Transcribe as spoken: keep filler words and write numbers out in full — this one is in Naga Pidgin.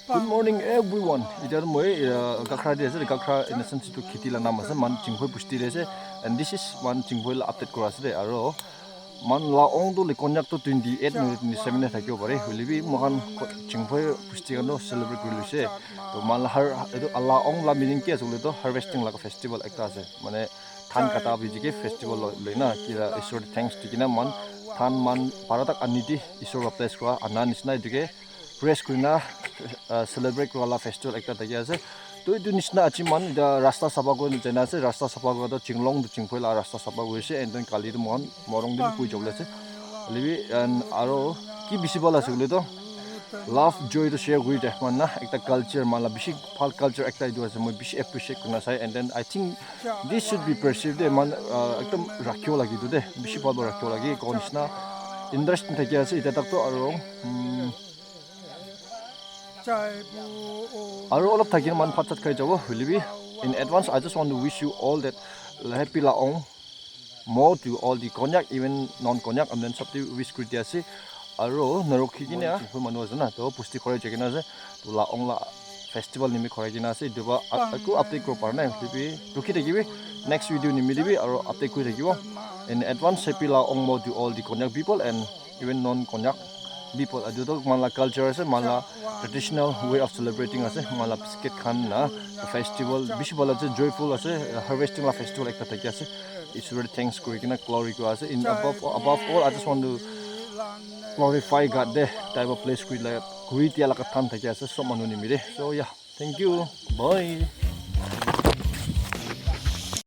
Good morning, everyone. Etiya toh moi, uh, Gakhra te ase, Gakhra in the sense etu kheti la naam ase, man Chingphoi busti te ase, and this is man Chingphoi la update kura ase de, aro man la ong toh le Konyak toh twenty eight noile twenty seven te thakibo pare, hoile bi moikhan ko-, Chingphoi busti khan toh celebrate kuri loise. To man la har, etu la ong la meaning ki ase koile toh harvesting laga festival ekta ase, mane dhan kata biji ke festival loi, loi na, kila Isor te thanks di kena man, dhan man para tak ani di Isor baptize kura, ana nisna etu ke rest kurina, uh, celebrate kura la festival ekta thaki ase. To etu nisna achi man, etiya rasta sapha kuri jaina ase, rasta sapha kura toh Chinglong to Chingphoi la rasta sapha kuri ase, and then kali toh moikhan morung te bi pui jabole ase. Hoile bi, and aro ki bishi bhal ase koile toh, love, joy to share kuri de, man na, ekta culture, man la bishi bhal culture ekta etu ase, moi bishi appreciate kurina sai, and then I think this should be preserved de, man, uh, ekdam rakhibo lage etu de, bishi bhal para rakhibo lage, koa nisna interesting thaki ase, etiya tak toh aro, um, aro olop thakina man phat chat khai jabo, hoile bi, in advance, I just want to wish you all that happy la ong mo to all the Konyak, even non-Konyak, and then sabte wish kuri dia ase. Aro narokhi kena, Chingphoi manu ase na, to busti khorai jai kena ase, to la ong la festival nimit khorai kena ase, etu ba a-, aku update kuri para nai, hoile bi rukhi thakibi, next video nimit te bi aro update kuri thakibo. In advance, happy la ong mo to all the Konyak people and even non-Konyak people. Etu toh man la culture ase, man la traditional way of celebrating ase, man la biscuit khan na festival bishi bhal ase, joyful ase, harvesting la festival ekta thaki ase. Isor te thanks kuri kena glory kura ase. In above, above all, I just want to glorify God de, tai para bless kuri la, kuri dia laga dhan thaki ase sob manu nimit te. So yeah, thank you, bye.